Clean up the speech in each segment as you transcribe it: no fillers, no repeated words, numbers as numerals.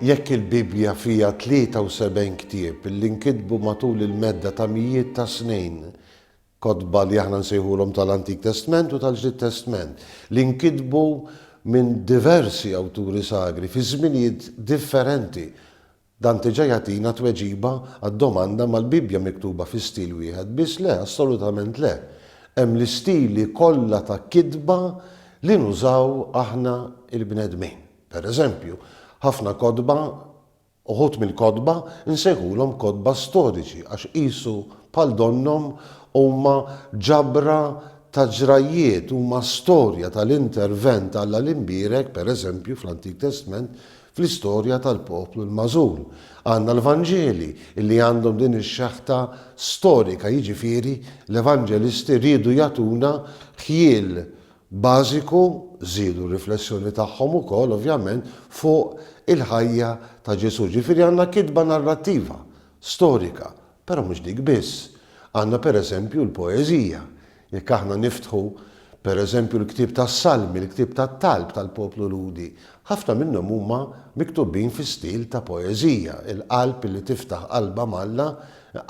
Jekk il-Bibbja fiha 73 ktieb li nkitbu matul il-medda ta' mijiet ta' snin, kotba li aħna nsejħulhom tal-Antik Testment u tal-Ġdid Testment, li nkitbu minn diversi awturi sagri fi żminijiet differenti, Dan diġà jagħtina tweġiba għad-domanda ma l-Bibbja miktuba fi stil wieħed biss? Le, assolutament le. Hemm l-istili kollha ta' kitba li nużaw aħna l-bnedmin. Per eżempju, ħafna kotba, uħud mill-kotba nsejħulhom kotba storiċi għax qisu bħal donnhom huma ġabra ta' ġrajjiet, huma storja tal-intervent t'Alla l-Imbierek, per eżempju, fl-Antik Testment, fl-istorja tal-poplu l-magħżul. Għandna l-Vanġeli li għandhom din ix-xeħta storika, jiġifieri l-evanġelisti riedu jagħtuna ħjiel bażiku, żiedu r-riflessjoni tagħhom ukoll ovvjament fuq il-ħajja ta' Ġesù. Ġifieri għandna kitba narrattiva, storika, però mhux dik biss. Għandna pereżempju l-poeżija. Jekk aħna niftħu, per eżempju, l-ktieb tas-Salmi, l-ktieb tat-talb tal-poplu Lhudi, ħafna minnhom huma miktubin fi stil ta' poeżija, il-qalb li tiftaħ qalbha m'Alla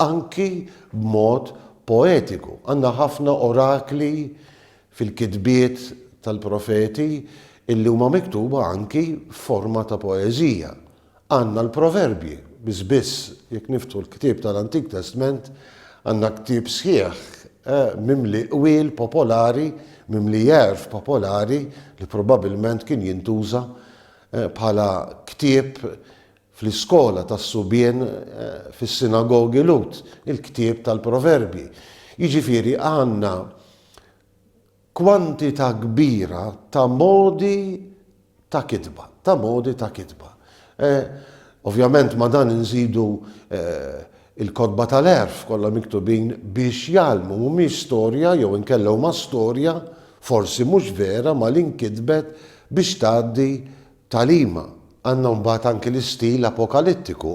anki b'mod poetiku. Għandna ħafna orakli fil-kitbiet tal-profeti illi huma miktuba anki f'forma ta' poeżija. Għandna l-Proverbji, biss biss jekk niftħu l-ktieb tal-Antik Testment, għandna ktieb sħiħ mimli qwiel popolari, mimli għerf popolari li probabbilment kien jintuża bħala ktieb fl-iskola tas-subien fis-sinagogi Lhud, il-ktieb tal-Proverbji. Jiġifieri għandna kwantità kbira ta' modi ta' kitba, ta' modi ta' kitba. Ovvjament ma' dan inżidu il-kotba tal-għerf kollha miktubin biex jgħallmu, mhumiex storja jew inkella huma storja forsi mhux vera ma li nkitbet biex tgħaddi Tagħlima. Għandna mbagħad anki l-istil apokalittiku.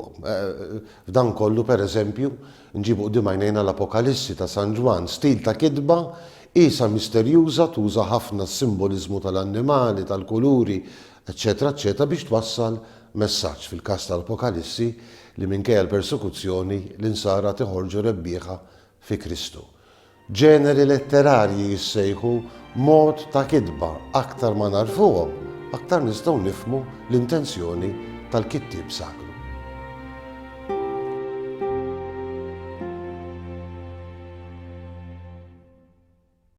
F'dan kollu, per eżempju, nġibu quddiem għajnejna l-Apokalissi ta' San Ġwann, stil ta' kitba qiesha misterjuża tuża ħafna s-simboliżmu tal-annimali, tal-kuluri, eċċetera eċċetera biex twassal messaġġ, fil-każ tal-Apokalissi, li minkejja l-persekuzzjoni, l-Insara qed iħorġu rebbieħa fi Kristu. Ġeneri letterarji jissejħu mod ta' kitba, aktar ma nagħrfuhom, aktar nistgħu nifhmu l-intenzjoni tal-kittieb sagru.